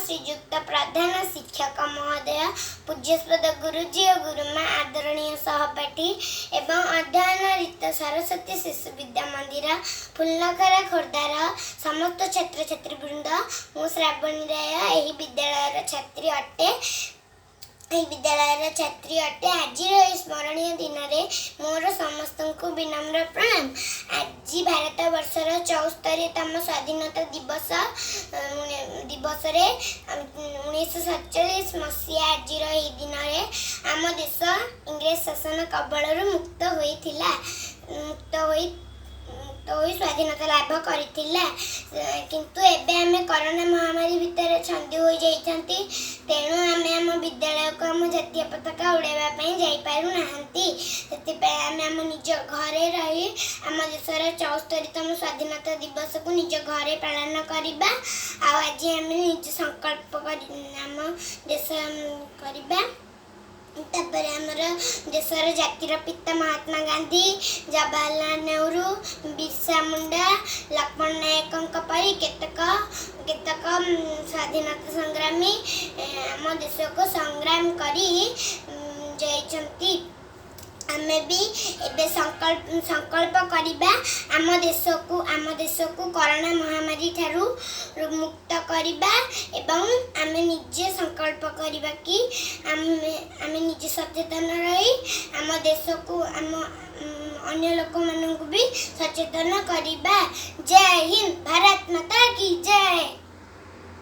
ଶ୍ରୀଯୁକ୍ତ ପ୍ରଧାନ ଶିକ୍ଷକ ମହୋଦୟ, ପୂଜ୍ୟାସ୍ପଦ ଗୁରୁଜୀ ଓ ଗୁରୁମା, ଆଦରଣୀୟ ସହପାଠୀ ଏବଂ ଅଧ୍ୟୟନରତ ସରସ୍ୱତୀ ଶିଶୁ ବିଦ୍ୟା ମନ୍ଦିର, ଫୁଲନଖରା, ଖୋର୍ଦ୍ଧାର ସମସ୍ତ ଛାତ୍ରଛାତ୍ରୀ ବୃନ୍ଦ। ମୁଁ ଶ୍ରାବଣୀ ରାୟ, ଏହି ବିଦ୍ୟାଳୟର ଛାତ୍ରୀ ଅଟେ, ଏହି ବିଦ୍ୟାଳୟର ଛାତ୍ରୀ ଅଟେ। ଆଜିର ଏହି ସ୍ମରଣୀୟ ଦିନରେ ମୋର ସମସ୍ତଙ୍କୁ ବିନମ୍ର ପ୍ରଣାମ। ଆଜି ଭାରତ ବର୍ଷର 74ତମ ସ୍ୱାଧୀନତା ଦିବସରେ 1947 ମସିହା ଆଜିର ଏହି ଦିନରେ ଆମ ଦେଶ ଇଂରେଜ ଶାସନ କବଳରୁ ମୁକ୍ତ ହୋଇଥିଲା, ମୁକ୍ତ ହୋଇ ସ୍ୱାଧୀନତା ଲାଭ କରିଥିଲା। କିନ୍ତୁ ଏବେ ଆମେ କରୋନା ମହାମାରୀ ଭିତରେ ଛନ୍ଦି ହୋଇଯାଇଛନ୍ତି। ତେଣୁ ଆମେ ଆମ ବିଦ୍ୟାଳୟକୁ ଆମ ଜାତୀୟ ପତାକା ଉଡ଼ାଇବା ପାଇଁ ଯାଇପାରୁନାହାନ୍ତି। ସେଥିପାଇଁ ଆମେ ଆମ ନିଜ ଘରେ ରହି ଆମ ଦେଶର 74ତମ ସ୍ୱାଧୀନତା ଦିବସକୁ ନିଜ ଘରେ ପାଳନ କରିବା। ଆଉ ଆଜି ଆମେ ନିଜ ସଂକଳ୍ପ କରି ଆମ ଦେଶ କରିବା। ତାପରେ ଆମର ଦେଶର ଜାତିର ପିତା ମହାତ୍ମା ଗାନ୍ଧୀ, ଜବାହରଲାଲ ନେହେରୁ, ବିର୍ସା ମୁଣ୍ଡା, ଲକ୍ଷ୍ମଣ ନାୟକଙ୍କ ପରି କେତେକ କେତେକ ସ୍ୱାଧୀନତା ସଂଗ୍ରାମୀ ଆମ ଦେଶକୁ ସଂଗ୍ରାମ କରି ଯାଇଛନ୍ତି। ଆମେ ବି ଏବେ ସଂକଳ୍ପ କରିବା, ଆମ ଦେଶକୁ କରୋନା ମହାମାରୀ ଠାରୁ ମୁକ୍ତ କରିବା ଏବଂ ଆମେ ନିଜେ ସଂକଳ୍ପ କରିବା କି ଆମେ ନିଜେ ସଚେତନ ରହି ଆମ ଦେଶକୁ, ଆମ ଅନ୍ୟ ଲୋକମାନଙ୍କୁ ବି ସଚେତନ କରିବା। ଜୟ ହିନ୍ଦ, ଭାରତ ମାତା କି ଜୟ।